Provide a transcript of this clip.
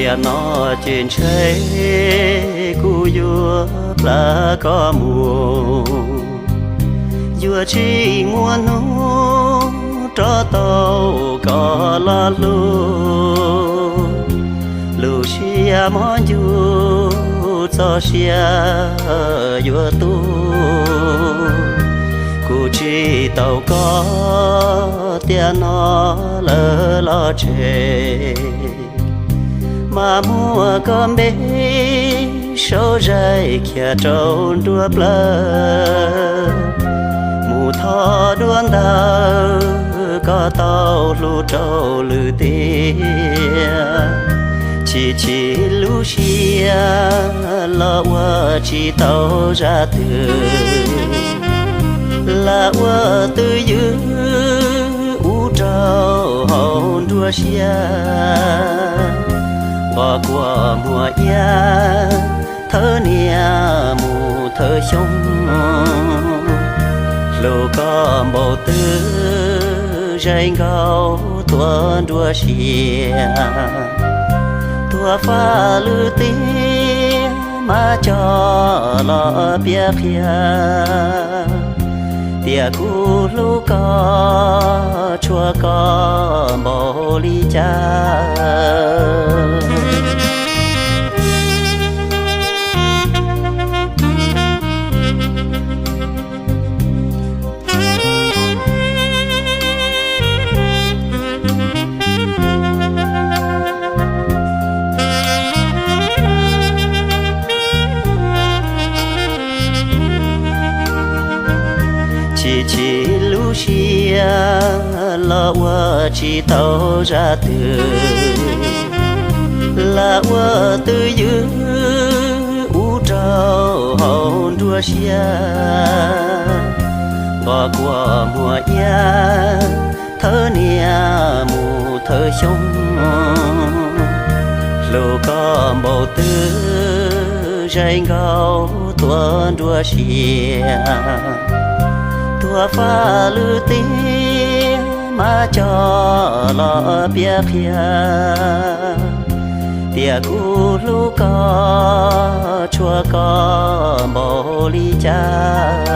Tiam no ces ntshe kuv yuav plam koj mus, yuav tsis muaj hnub rov tau koj los hlub. Lub siab mob ncuj txoj sia yuav tu, kuv tsis tau koj tiam no lawm los tseg. Mas muab koj npe sau zais khiav rau nruab plawv, mus thov dua ntawd koj tau hlub rau lwm tiam. Chim chim lub siab los ua tsis tau zaj twg, lam ua twj ywm ub rau hauv nruab siab. Nqos kua muag iab thawj niaj mus thawj xyoo, hlub koj npaum twg zeem nkaus tuav nruab siab. Tuag faj lwm tiam mas coj los piav qhia, tias kuv hlub koj tshua koj npaum li cas. Chim chim lub siab los ua tsis tau zaj twg, lam ua twj ywm ub rau hauv nruab siab. Nqos kua muag iab thawj niaj mus thawj xyoo, hlub koj npaum twg zeem nkaus tuav nruab siab. Tuag faj lwm tiam mas coj los piav qhia, tias kuv hlub koj tshua koj npaum li cas.